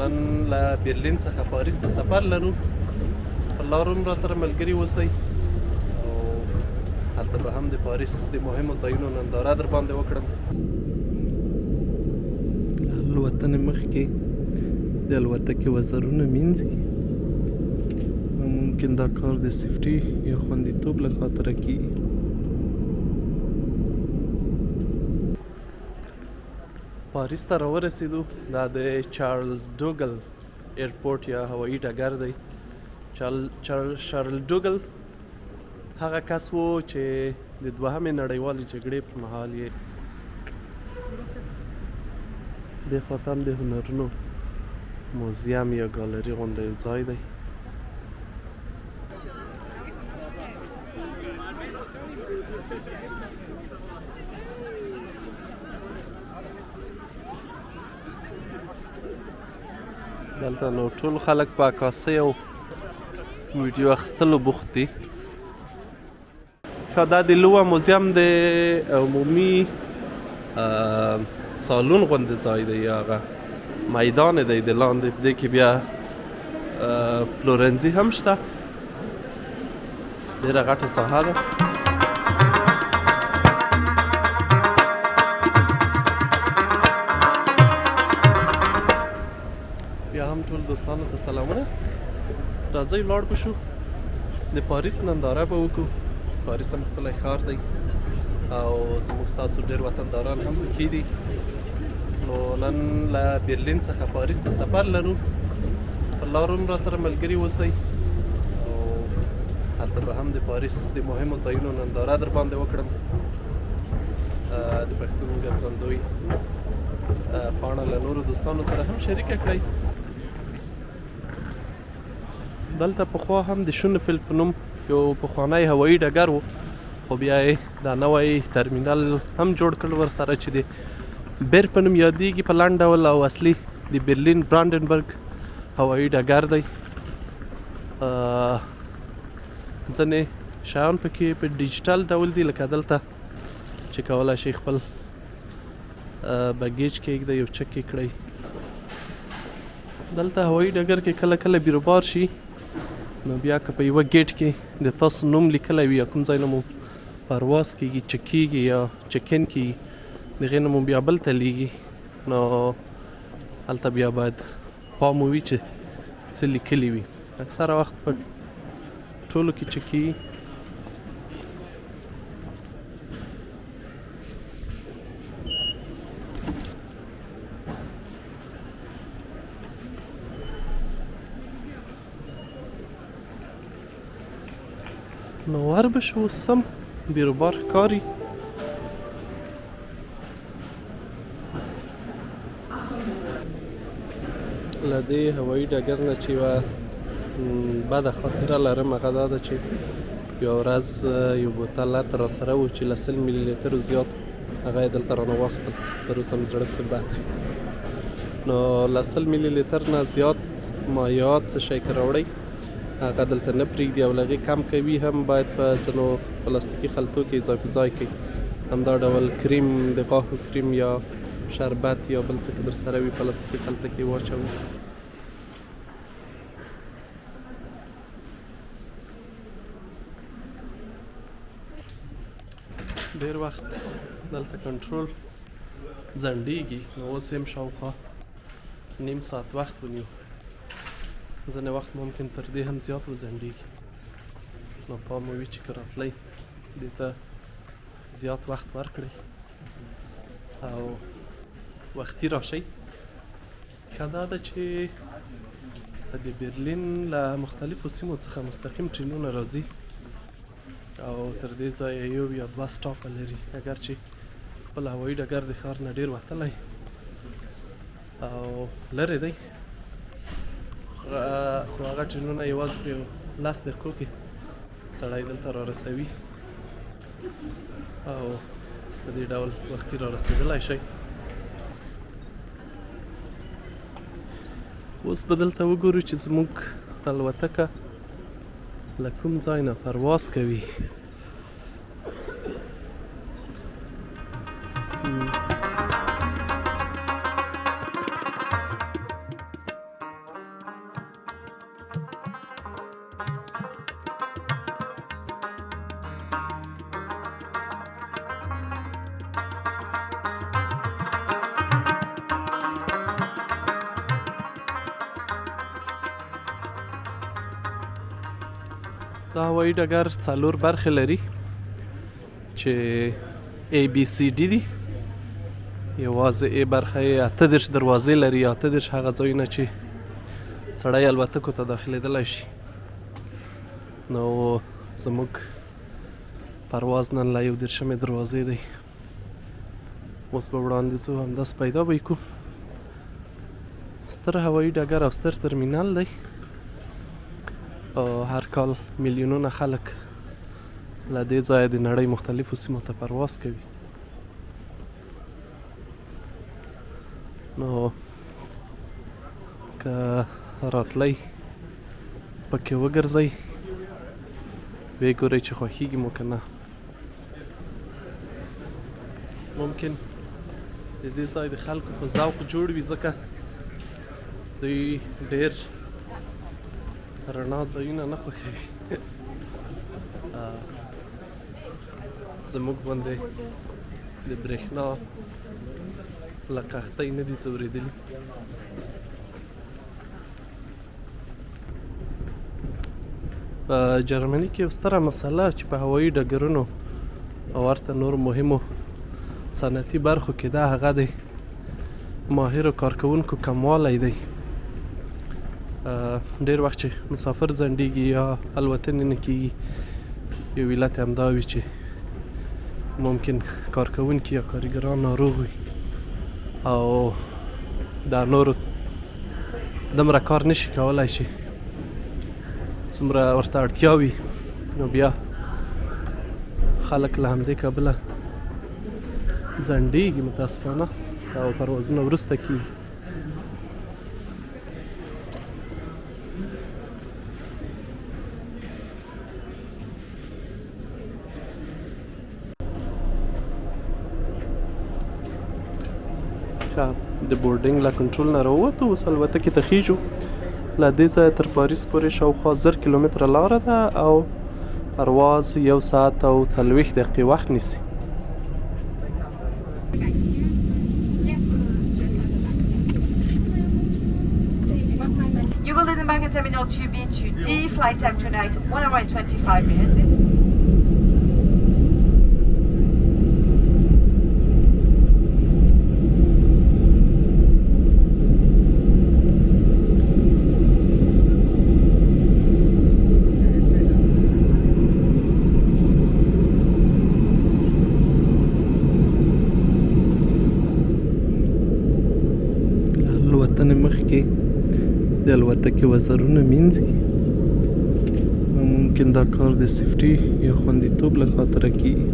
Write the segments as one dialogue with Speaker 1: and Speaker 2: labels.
Speaker 1: نن له برلین څخه پاریس ته سفر لرو. پر لار هم راسره ملګري اوسئ او هلته به هم د پاریس د مهمو ځایونو ننداره در باندې وکړم. له الوتنې مخکې د الوتکې وزرونه مینځي او ممکن دا کار د سیفټي یا خوندیتوب له خاطره کیږي. پاریس ته راورسېدو. دا د چارلز ډوګل ایرپورټ یا هوایي ډګر دی. چارل ډوګل هغه کس و چې د دوهمې نړیوالې جګړې پر مهال یې دې خواته هم د هنرونو موزیم یا ګالري غوندې یو ځای دی. دلته نو ټول خلک په عکاسۍ او ویډیو اخیستلو بوخت دي. ښه، دا د لوه موزیم د عمومي سالون غوندې ځای دی، هغه میدان دی د لاندې. په دې کې بیا پلورنځي هم شته. ډېره غټه ساحه ده. بیا هم ټول دوستانو ته سلامونه. راځئ لاړ به شو، د پاریس ننداره به وکړو. پاریس هم ښکلی ښار دی او زموږ ستاسو ډېر وطنداران هم پکې دي. نو نن له برلین څخه پاریس ته سفر لرو. پر لار هم راسره ملګري اوسئ او هلته به هم د پاریس د مهمو ځایونو ننداره در باندې وکړم. د پښتون ګرځندوی پاڼه له نورو دوستانو سره هم شریکه کړئ. دلته پخوا هم د شونفیلد په نوم یو پخوانی هوایي ډګر و، خو بیا یې دا نوی ترمینل هم جوړ کړ ورسره چې د بیر په نوم یادیږي په لنډ ډول، او اصلي د برلین براندنبرګ هوایي ډګر دی. ځینې شیان پکې په ډیجیټل ډول دي، لکه دلته چې کولای شئ خپل بګیج کېږدئ او چک یې کړئ. دلته هوایي ډګر کې کله کله بیروبار شي، نو بیا که په یوه ګیټ کې د تاسو نوم لیکلی وي یا کوم ځای نه مو پرواز کیږي، چک کیږي یا چک ان کیږي، د هغې نه مو بیا بل ته لیږي، نو هلته بیا باید پام وي چې څه لیکلي وي. اکثره وخت په ټولو کې چک کیږي. نو ور به شو، اوس سم بیروبار ښکاري. له دې هوایي ډګر نه چې یوه بده خاطره لرم، هغه دا ده چې یوه ورځ یو بوتل عطر راسره و چې له 100 ملي لیترو زیات، هغه یې دلته رانه واخیستل. تر اوسه مې زړه پسې بد دی. نو له 100 ملي لیتر نه زیات مایعات څه شی که راوړئ، هغه دلته نه پرېږدي، او له هغې کم کوي هم باید په ځینو پلاستیکي خلطو کې ځای په ځای کړئ. همدا ډول کریم، د غاښو کریم یا شربت یا بل څه که در سره وي، پلاستیکي خلطه کې واچوئ. ډېر وخت دلته کنټرول ځنډېږي، نو اوس هم شاوخوا نیم ساعت وخت ونیو. ځینې وخت ممکن تر دې هم زیات وځنډېږي، نو پام مو وي چې که راتلئ دې ته زیات وخت ورکړئ او وختي راشئ. ښه دا ده چې د برلین له مختلفو سیمو څخه مستقیم ټرینونه راځي او تر دې ځایه یو یا دوه سټاپه لري، اګر چې خپل هوایي ډګر د ښار نه ډیر وتلی او لرې دی، خو هغه ټرینونه یوازې په 10 دقیقو کې سړی دلته را رسوي او په دې ډول وختي را رسېدلی شئ. اوس به دلته وګورو چې زموږ الوتکه له کوم ځای نه پرواز کوي. دا هوایي ډګر څلور برخې لري چې A B C D دي. یوازې A برخه یې 38 دروازې لري، 38 هغه ځایونه چې سړی الوتکو ته داخلېدلی شي. نو زموږ پرواز نن له 31مې دروازې دی. اوس به وړاندې ځو، همداسې پیدا به یې کړو. ستر هوایي ډګر او ستر ترمینل دی. هر کال میلیونونه خلک له دې ځایه د نړۍ مختلفو سیمو ته پرواز کوي. نو که راتلی پکې وګرځئ، ویې ګورئ چې خوښیږي مو که نه. ممکن د دې ځای د خلکو په ذوق جوړ وي، ځکه دوی ډېر رڼا ځایونه نه خوښوي. زموږ غوندې د برېښنا له قحطۍ نه دي ځورېدلي. په جرمني کې یو ستره مسله چې په هوایي ډګرونو او ورته نور مهمو صنعتي برخو کې ده، هغه د ماهرو کارکوونکو کموالی دی. ډېر وخت چې مسافر ځنډېږي یا الوتنې نه کېږي، یو علت همدا وي چې ممکن کارکوونکي یا کاریګران ناروغ وي او دا نور دومره کار نشي کولای چې څومره ورته اړتیا وي. نو بیا خلک له همدې کبله ځنډېږي متاسفانه او پروازونه وروسته کېږي. د boarding له کنټرول نه راووتو، اوس الوتکې ته خیژو. له دې ځایه تر پاریس پورې شاوخوا 1000 کیلومتره لاره ده او پرواز 1 ساعت او 40 دقیقې وخت نیسي.
Speaker 2: You will disembark at Terminal 2B to D. Flight time tonight, 1 hour and 25 minutes.
Speaker 1: الوتنې مخکې د الوتکې وزرونه مینځي. ممکن دا کار د safety یا خوندیتوب له خاطره کیږي.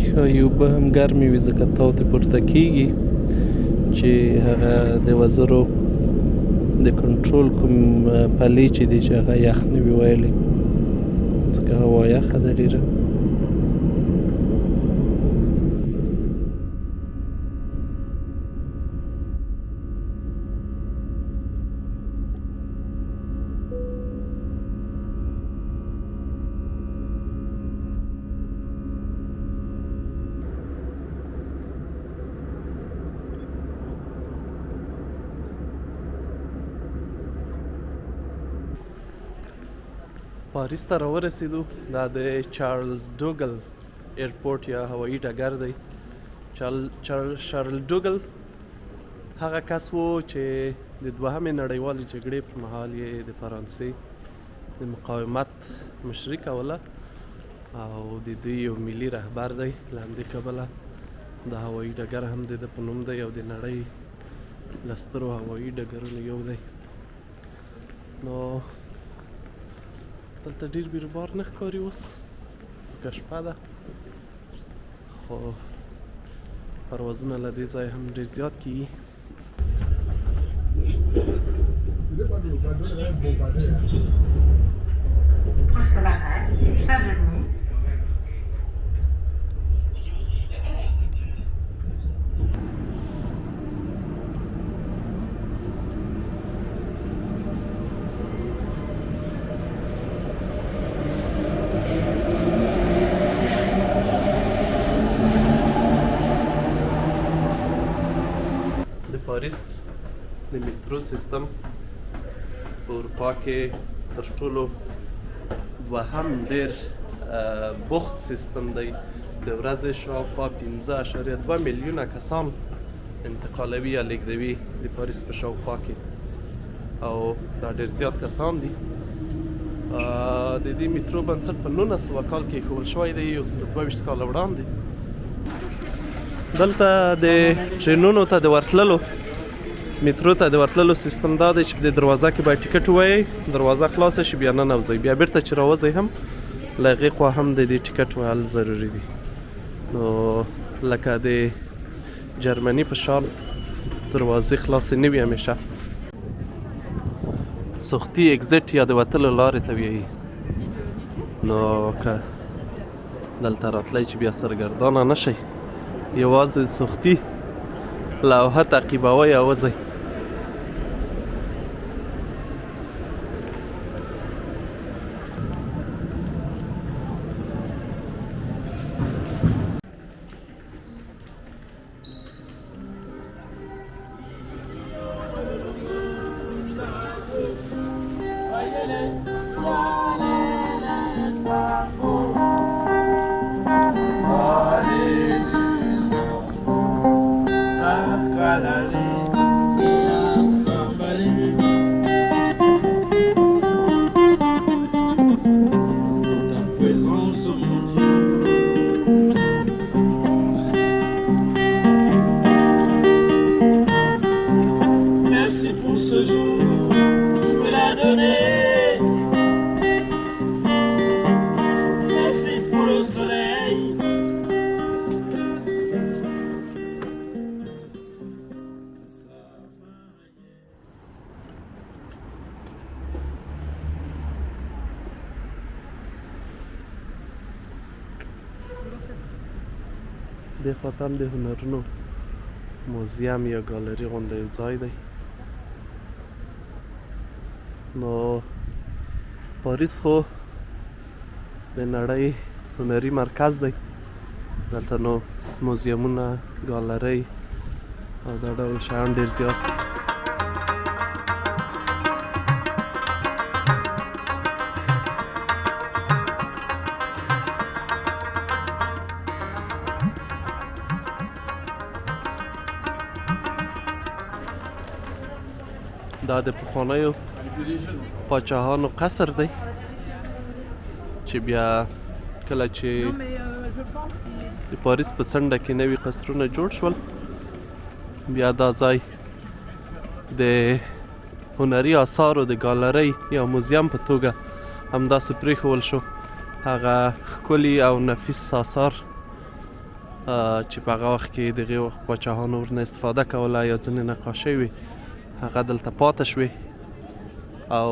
Speaker 1: ښایي اوبه هم ګرمې وي، ځکه تاو ترې پورته کیږي چې هغه د وزرو د کنټرول کوم پلې چې دی چې هغه یخ نه وي ویلی، ځکه هوا یخه ده ډېره. پاریس ته راورسېدو. دا د چارلز ډوګل airport یا هوایي ډګر دی. چارل ډوګل هغه کس و چې د دوهمې نړیوالې جګړې پر مهال یې د فرانسې د مقاومت مشري کوله او د دوی یو ملي رهبر دی. له همدې کبله د هوایي ډګر هم د ده په نوم دی او د نړۍ له سترو هوایي ډګرونو یو دی. نو دلته ډېر بیروبار نه ښکاري اوس، ځکه شپه ده، خو پروازونه له دې ځایه هم ډېر زیات کیږي. د پاریس د میترو سیستم په اروپا کې تر ټولو دوهم ډیر بوخت سیستم دی. د ورځې شاوخوا 5.2 میلیونه کسان انتقالوي یا لیږدوي د پاریس په شاوخوا کې، او دا ډیر زیات کسان دي. د دې میترو بنسټ په 1900 کال کې ایښوول شوی دی، 122 کاله وړاندې. دلته د ټرینونو ته د ورتللو، میترو ته د ورتللو سیستم دا دی چې په دې دروازه کې باید ټیکټ ووایئ، دروازه خلاصه شي بیا ننوځئ، بیا بیرته چې راوځئ هم له هغې خوا هم د دې ټیکټ وهل ضروري دي. نو لکه د جرمني په شان دروازې خلاصې نه وي همیشه. سختي اگزیټ یا د وتلو لارې ته ویایي. نو که دلته راتلی چې بیا سرګردانه نه شئ، یوازې د سختي لوحه تعقیبوئ او وځئ.
Speaker 3: Merci pour ce jour, tu me l'as donné. Merci pour le soleil.
Speaker 1: دې خوا ته هم د هنرونو موزیم یا ګالري غوندې یو ځای دی. نو پاریس خو د نړۍ هنري مرکز دی، دلته نو موزیمونه، ګالرۍ او دا ډول شیان ډېر زیات دي. دا د پخوانیو پاچاهانو قصر دی چې بیا کله چې د پاریس په څنډه کې نوي قصرونه جوړ شول، بیا دا ځای د هنري آثارو د ګالرۍ یا موزیم په توګه همداسې پرېښوول شو. هغه ښکلي او نفیس آثار چې په هغه وخت کې دغې وخت پاچاهانو ورنه استفاده کوله یا ځینې نقاشۍ وې، هغه دلته پاته شوې او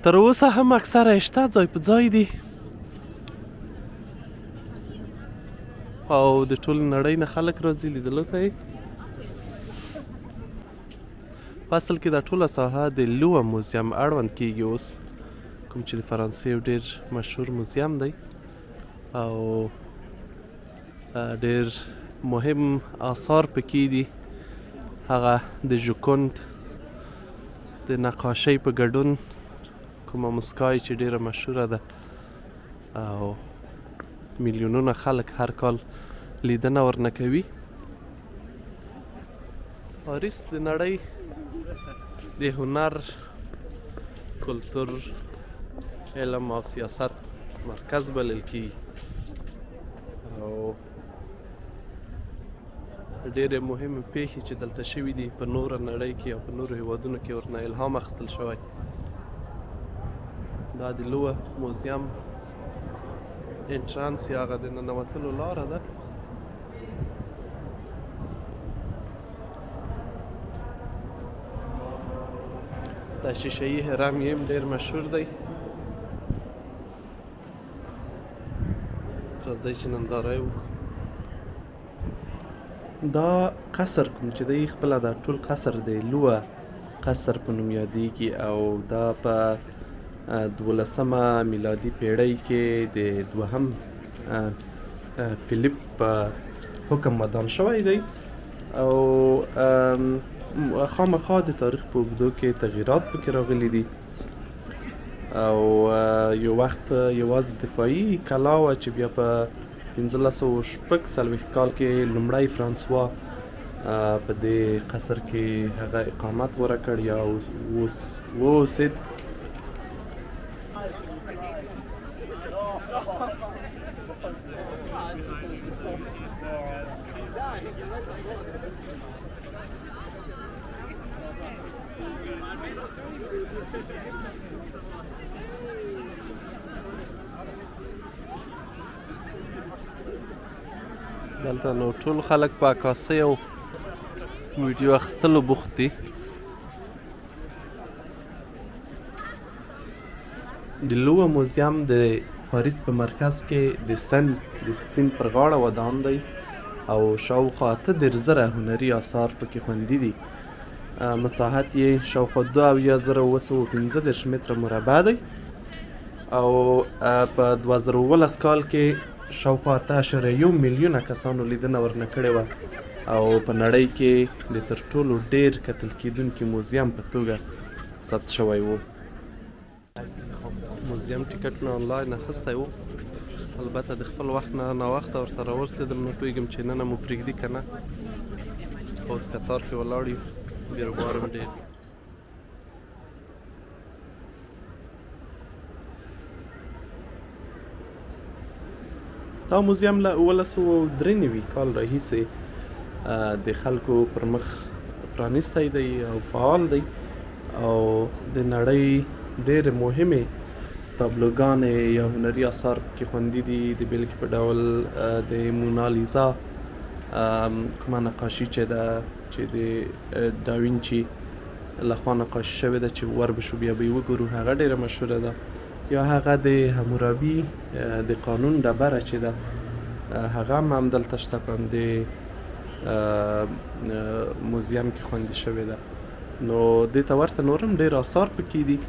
Speaker 1: تر اوسه هم اکثره یې شته، ځای په ځای دي او د ټولې نړۍ نه خلک راځي لیدلو ته یې. په اصل کې دا ټوله ساحه د لوه موزیم اړوند کیږي اوس، کوم چې د فرانسې یو ډېر مشهور موزیم دی او ډېر مهم آثار پکې دي. هغه د ژوکوند د نقاشۍ په ګډون کومه مسکای چې ډېره مشهوره ده او میلیونونه خلک هر کال لیدنه ورنه کوي. پاریس د نړۍ د هنر، کلتور، علم او سیاست مرکز بلل کیږي او ډېرې مهمې پیښې چې دلته شوې دي په نوره نړۍ کې او په نورو هیوادونو کې ورنه الهام اخیستل شوی. دا د لوه موزیم انټرنس یا هغه د ننوتلو لاره ده. دا شیشه یي هرم یې هم ډېر مشهور دی. راځئ چې ننداره یې وکړو. دا قصر کوم چې دی خپله دا ټول قصر دی لوه قصر په نوم یادیږي او دا په 12مه میلادي پیړۍ کې د دوهم فیلیپ په حکم ودان شوی دی او خامخا د تاریخ په اوږدو کې تغیرات پکې راغلي دي. او یو وخت یوازې دفاعي کلا وه چې بیا په 1546 کال کې لومړی فرانسوا په دې قصر کې هغه اقامت غوره کړ یا واوسید. دلته نو ټول خلک په عکاسۍ او ویډیو اخیستلو بوخت دي. د لوه موزیم د پاریس په مرکز کې د سن د سیند پر غاړه ودان دی او شاوخوا 38,000 هنري آثار پکې خوندي دي. مساحت یې شاوخوا 72735 متره مربع دی او په 2017 کال کې شاوخوا 8.1 میلیونه کسانو لیدنه ورنه کړې وه او په نړۍ کې د تر ټولو ډیر کتل کېدونکي موزیم په توګه ثبت شوی و. موزیم ټیکټ مې آنلاین اخیستی و، البته د خپل وخت نه ناوخته ورته راورسېدم، نه پوهېږم چې ننه مو پرېږدي که نه. اوس کتار کې ولاړ یو، بیروبار هم ډېر. دا موزیم له 1793 کال راهیسې د خلکو پر مخ پرانیستی دی او فعال دی او د نړۍ ډېرې مهمې تابلوګانې یا هنري آثار پکې خوندي دي. د بېلګې په ډول د مونالیزا کومه نقاشي چې ده چې د داوینچي لخوا نقاشي شوې ده چې ور به شو بیا به یې وګورو، هغه ډېره مشهوره ده. یا هغه د همورابي د قانون ډبره چې ده هغه هم همدلته شته، په همدې موزیم کې خوندي شوې ده. نو دې ته ورته نور هم ډېر آثار پکې دي.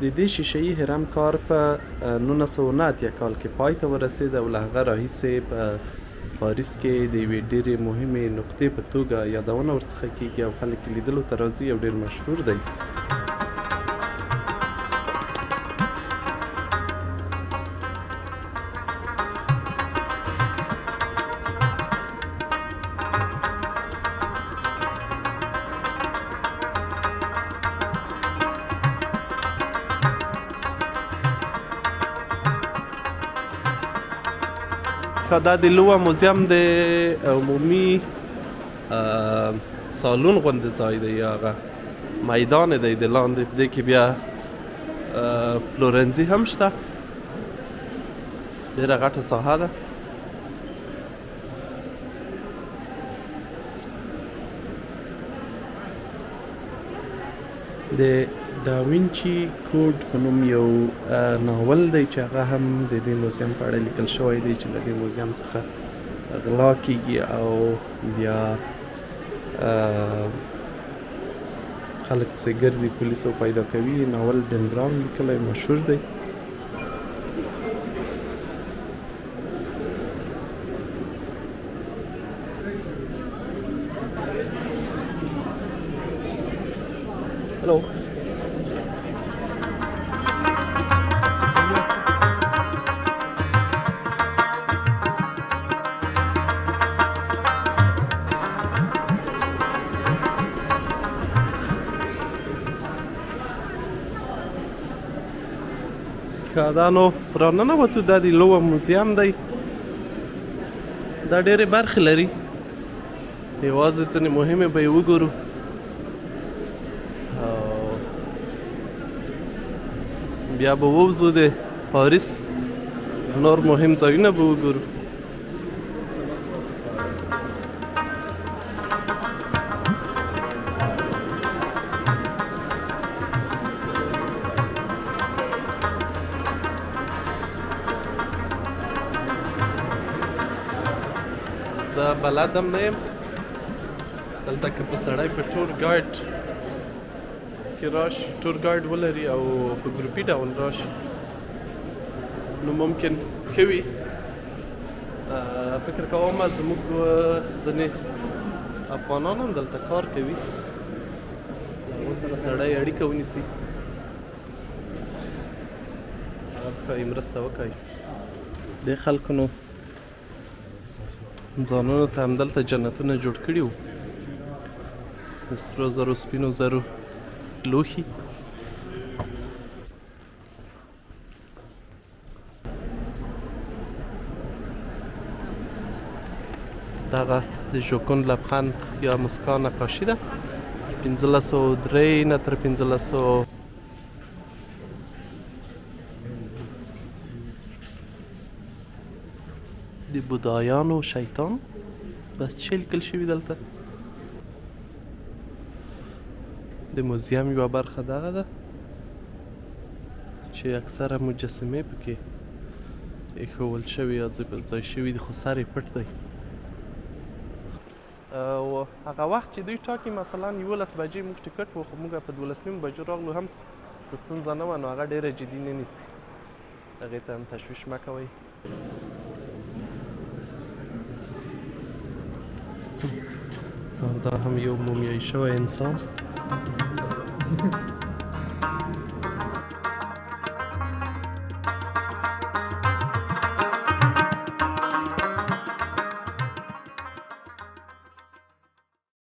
Speaker 1: د دې شیشه یي هرم کار په 1989 کال کې پای ته ورسېد او له هغه راهیسې په پاریس کې د یوې ډېرې مهمې نقطې په توګه یادونه ورڅخه کیږي او خلک یې لیدلو ته راځي او ډېر مشهور دی. دا د لوه موزیم د عمومي سالون غوندې ځای دی، هغه میدان دی د لاندې، په دې کې بیا پلورنځي هم شته. ډېره غټه ساحه ده. د داوینچي کوډ په نوم یو ناول دی چې هغه هم د دې موزیم په اړه لیکل شوی دی چې له دې موزیم څخه غلا کیږي او بیا خلک پسې ګرځي، پولیسو پیدا کوي. ناول ډن براون لیکلی، مشهور دی. Hello. دا نو راننوتو، دا د لوه موزیم دی. دا ډېرې برخې لري، یوازې ځینې مهمې به یې وګورو. او بیا به ووځو د پاریس نور مهم ځایونه به وګورو. زه بلد هم نه یم دلته، که په سړی په tour guide کې راشي، tour guide ولري او په ګروپي ډول راشي نو ممکن ښه وي. فکر کوم زموږ ځینې افغانان هم دلته کار کوي، له هغو سره سړی اړیکه ونیسي، هغه ښایي مرسته وکړي. دې خلکو نو ځانونو ته همدلته جنتونه جوړ کړي وو، د سرو زرو سپینو زرو لوښي. دغه د ژوکوند لبخند یا مسکا نقاشي ده، 1503 نه تر 1500. د بودایانو شیطان بس څه لیکل شوي. دلته د موزیم یوه برخه دغه ده چې اکثره مجسمې پکې ایښوول شوي یا ځای پر ځای شوي دي، خو سر یې پټ دی. او هغه وخت چې دوی ټاکي، مثلا 11 بجې موږ ټکټ و، خو موږ په 12:30 بجو راغلو، هم څه ستونزه نه وه، نو هغه ډېره جدي نه نیسي، هغې ته هم تشویش مه کوئ. او دا هم یو مومیایي شوی انسان.